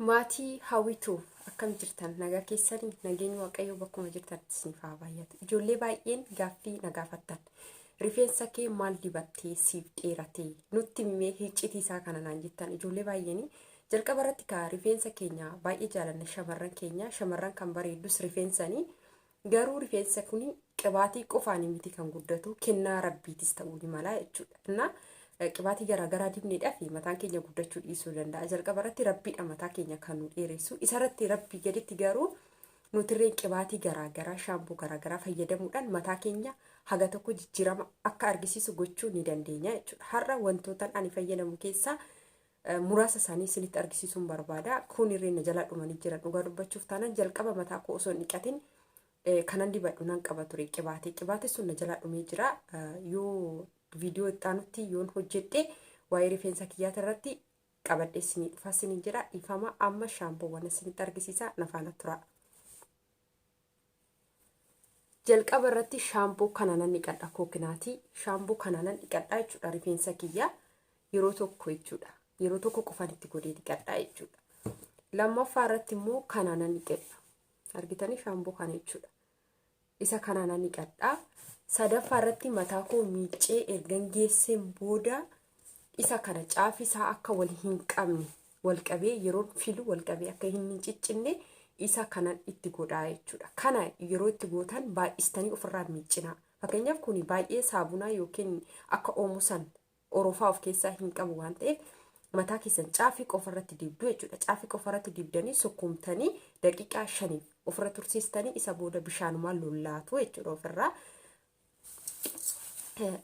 Maatii Hawwituu akkam jirtan nagaa keessanii nageenyi Waaqayyoo bakkuma jirtanitti isiniif haa baay'atu. Ijoollee baay'een gaaffii na gaafattan. Rifeensa kee maal dibattee siif dheeratee nutti himee iccitii isaa kana naan jettan ijoollee baay'een jalqaba irratti ka rifeensa keenya baay'ee jaalanna shamarran keenya shamarran kan bareeddus rifeensanii garuu rifeensa kun qibaatii qofaan miti kan guddatu kennaa rabbiitis ta'uu ni mala jechuudha. Innaa qibaatii garaagaraa dibneedhaa fi mataan keenya guddachuu dhiisuu danda'a. Jalqaba irratti rabbiidha mataa keenya kan nu dheeressu. Isarratti rabbii gaditti garuu nutirreen qibaatii garaagaraa shaampuu garaagaraa fayyadamuudhaan mataa keenya haga tokko jijjiirama akka argisiisu gochuu ni dandeenya jechuudha. Har'a wantootaan ani fayyadamu keessaa muraasa isaanii isinitti argisiisuun barbaada. Kun irreen na jalaa dhumanii jiran dhugaa dubbachuuf taanaan jalqaba mataa koo osoo hin dhiqatin kanan dibadhu nan qaba ture qibaatii. Qibaatii sun na jalaa dhumee jira. Yoo viidiyoo itti aanutti yoon hojjedhe waa'ee rifeensa kiyyaata irratti qabadhee isinii dhufa isiniin jedha. Ifama amma shaampoowwan isinitti argisiisa na faana tura. Jalqaba irratti shaampoo kana nan dhiqadha kookinaatii. Shaampoo kana nan dhiqadha jechuudha rifeensa kiyya yeroo tokko jechuudha. Yeroo tokko qofaan itti godhee dhiqadha jechuudha. Lammaffaa irratti immoo kana nan dhiqadha. Argitanii shaampoo kana jechuudha. Isa kana nan dhiqadha. Sadaffaa irratti mataa koo miiccee ergan geesseen booda isa kana caafi isaa akka wal hin qabne wal qabee yeroon filu wal qabee akka hin ciccinne isa kanan itti godhaa jechuudha. Kana yeroo itti gootan baay'istanii ofirraa miiccinaa. Fakkeenyaaf kun baay'ee saabunaa yookiin akka oomu san orofaa of keessaa hin qabu waan ta'eef mataa keessan caafii qofa irratti dibdu jechuudha. Caafii qofa irratti dibdanii sukkuumtanii daqiiqaa shaniif ofirra tursiistanii isa booda bishaanumaan lollaatu jechuudha ofirraa.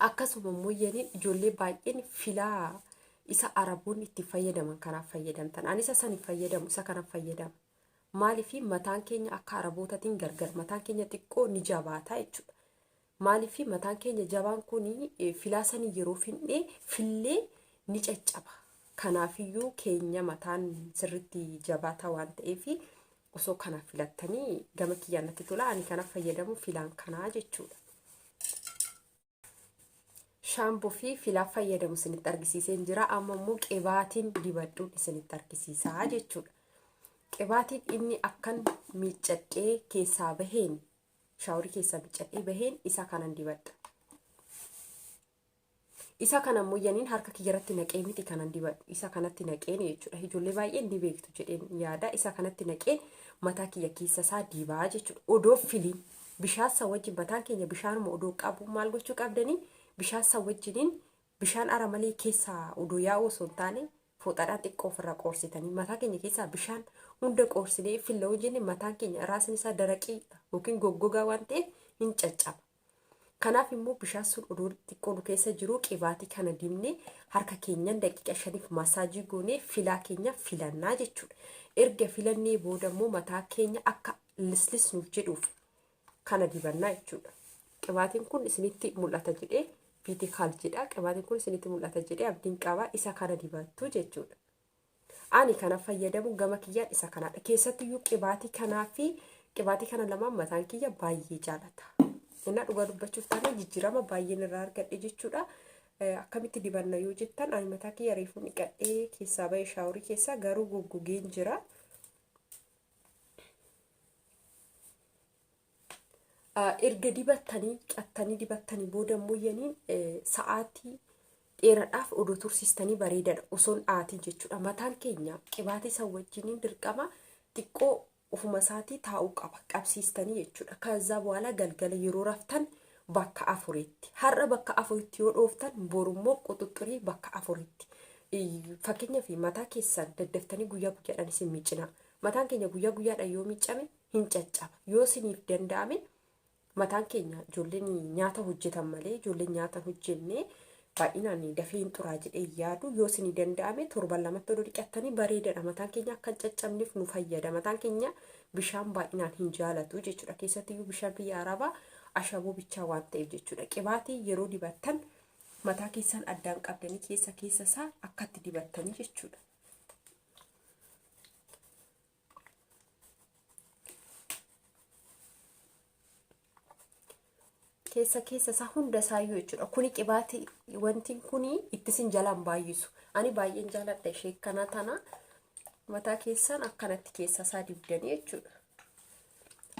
Akkasuma immoo yaniin ijoollee baay'een filaa isa araboonni itti fayyadaman kanaaf fayyadamtan. Ani isa san hin fayyadamu isa kanaaf fayyadama. Maaliif mataan keenya akka arabootaatiin gargar mataan keenya xiqqoo ni jabaata jechuudha. Maaliif mataan keenya jabaan kun filaa sanii yeroo finnee fillee ni caccaba. Kanaafiyyuu keenya mataan sirriitti jabaataa waan ta'eef osoo kana filattanii gama kiyyaan natti tola. Ani kana fayyadamu filaan kanaa jechuudha. Shaampoo fi filaa fayyadamu isinitti argisiiseen jira. Amma immoo qibaatiin dibadhuun isinitti argisiisaa jechuudha. Qibaatiin inni akkan miiccadhee keessaa baheen shaaworii keessaa miiccadhee baheen isa kanan dibadha. Isa kana immoo yaniin harka kiyyarratti naqee miti kanan dibadhu. Isa kanatti naqeen jechuudha. Ijoollee baay'een ni beektu jedheen yaada. Isa kanatti naqeen mataa kiyya keessa isaa dibaa jechuudha. Odoo filiin bishaan san wajjin mataan keenya bishaanuma odoo qabu maal gochuu qabdanii bishaan san wajjiniin bishaan ara malee keessaa odoo yaa'u osoo hin taane fooxaadhaan xiqqoo ofirraa qoorsitanii mataa keenya keessaa bishaan hunda qoorsinee filla yoo jenne mataan keenya raasni isaa daraqii yookiin goggogaa waan ta'eef hin caccaba. Kanaaf immoo bishaan sun odoo xiqqoo nu keessa jiru qibaatii kana dibnee harka keenyan daqiiqa shaniif masaajii goonee filaa keenya filannaa jechuudha. Erga filannee booda immoo mataa keenya akka lislis nuuf jedhuuf kana dibannaa jechuudha. Qibaatiin kun isinitti mul'ata jedhee viitikaal jedha. Qibaatiin kun isinitti mul'ata jedhee abdiin qaba. Isa kana dibattu jechuudha. Ani kana fayyadamu gama kiyyaan isa kanadha. Keessattiyyuu qibaatii kanaa fi qibaatii kana lamaan mataan kiyya baay'ee jaalata. Innaa dhugaa dubbachuuf taanaan jijjiirama baay'een irraa argadhe jechuudha. Akkamitti dibanna yoo jettan ani mataa kiyya reefuu dhiqadhee keessaa ba'e shaaworii keessaa garuu goggogeen jira. Erga dibattanii qattanii dibattanii booda immoo yaniin sa'aatii dheeradhaaf odoo tursiistanii bareedadha osoon dhaatiin jechuudha. Mataan keenya qibaatii san wajjiniin dirqama xiqqoo ofuma isaatii taa'uu qaba qabsiistanii jechuudha. Kazzaa booda galgala yeroo raftan bakka afuritti. Har'a bakka afuritti yoo dhooftan borummoo quxuxurii bakka afuritti. Fakkeenyaaf mataa keessan daddaftanii guyyaa guyyaadhaan isin miicina. Mataan keenya guyyaa guyyaadhaan yoo miicame hin caccaba. Yoo isiniif danda'ame mataan keenya ijoolleen nyaata hojjetan malee ijoolleen nyaata hojjenne baay'inaan dafee hin xuraa jedhee yaadu yoo isinii danda'ame torban lamatti odoo dhiqattanii bareedadha. Mataan keenya akka hin caccabneef nu fayyada. Mataan keenya bishaan baay'inaan hin jaalatu jechuudha. Keessattiyyuu bishaan biyya Arabaa ashaboo bichaa waan ta'eef jechuudha. Qibaatii yeroo dibattan mataa keessan addaan qabdanii keessa keessa isaa akkatti dibattanii jechuudha. Keessa keessa isaa hunda isaayyuu jechuudha. Kuni qibaatii wanti kuni ittisin jalaan baay'isu. Ani baay'een jaaladha ishee kana tana. Mataa keessan akkanatti keessa isaa dibdanii jechuudha.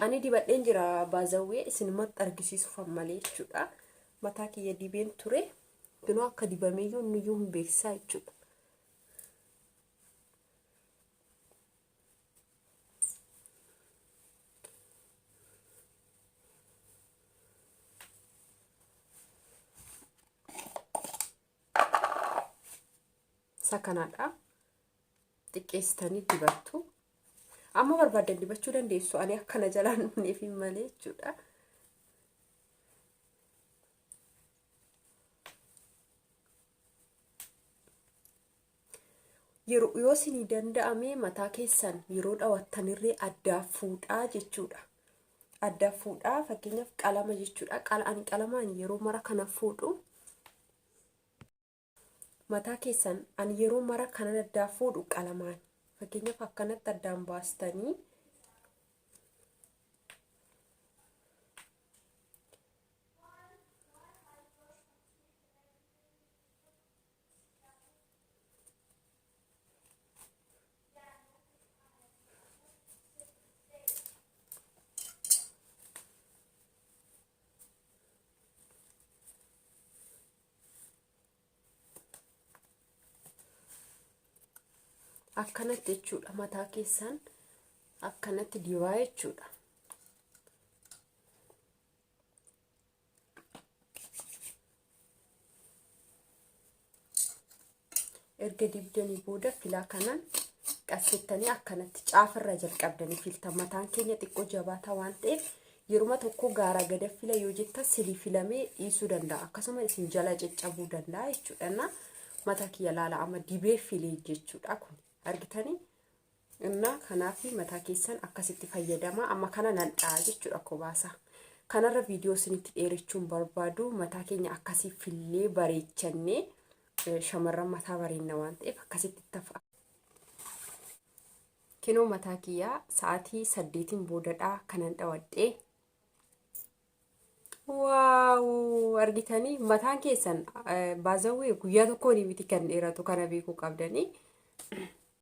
Ani dibadheen jira baazawwee isinumatti argisiisuuf malee jechuudha. Mataa kiyya dibeen ture. Kunoo akka dibameeyyuu nuyyuu hin beeksisaa jechuudha. Isa kanaadha. Xiqqeessitanii dibattu. Amma barbaaddan dibachuu dandeessu. Ani akkana jalaan dhufneef malee jechuudha. Yeroo yoo isinii danda'ame mataa keessan yeroo dhawattanirree addaa fuudhaa jechuudha. Addaa fuudhaa fakkeenyaaf qalama jechuudha. Ani qalamaan yeroo mara kana fuudhu mataa keessan ani yeroo mara kanan addaa fuudhu qalamaan fakkeenyaaf akkanatti addaan baastanii akkanatti jechuudha mataa keessan akkanatti dibaa jechuudha. Erga dibdanii booda filaa kanaan qassettanii akkanatti caafarraa jalqabdanii filtan. Mataan keenya xiqqoo jabaataa waan ta'eef yeruma tokko gaaraa gada fila yoo jettan silii filamee dhiisuu danda'a. Akkasuma isin jala caccabuu danda'a jechuudha. Mataa kiyya laala amma dibee filee jechuudha kun argitanii. Innaa kanaaf mataa keessan akkasitti fayyadama. Amma kana nan dha'a jechuudha kobaasa. Kanarra viidiyoo isinitti dheerechuun barbaadu mataa keenya akkasii fillee bareechannee shamarran mataa bareenna waan ta'eef akkasitti tafa. Kinoo mataa kiyyaa sa'aatii 8n boodadha kanan dhawadhee. Waaw argitanii mataan keessan baazawwee guyyaa tokkoon miti kan dheeratu kana beekuu qabdanii.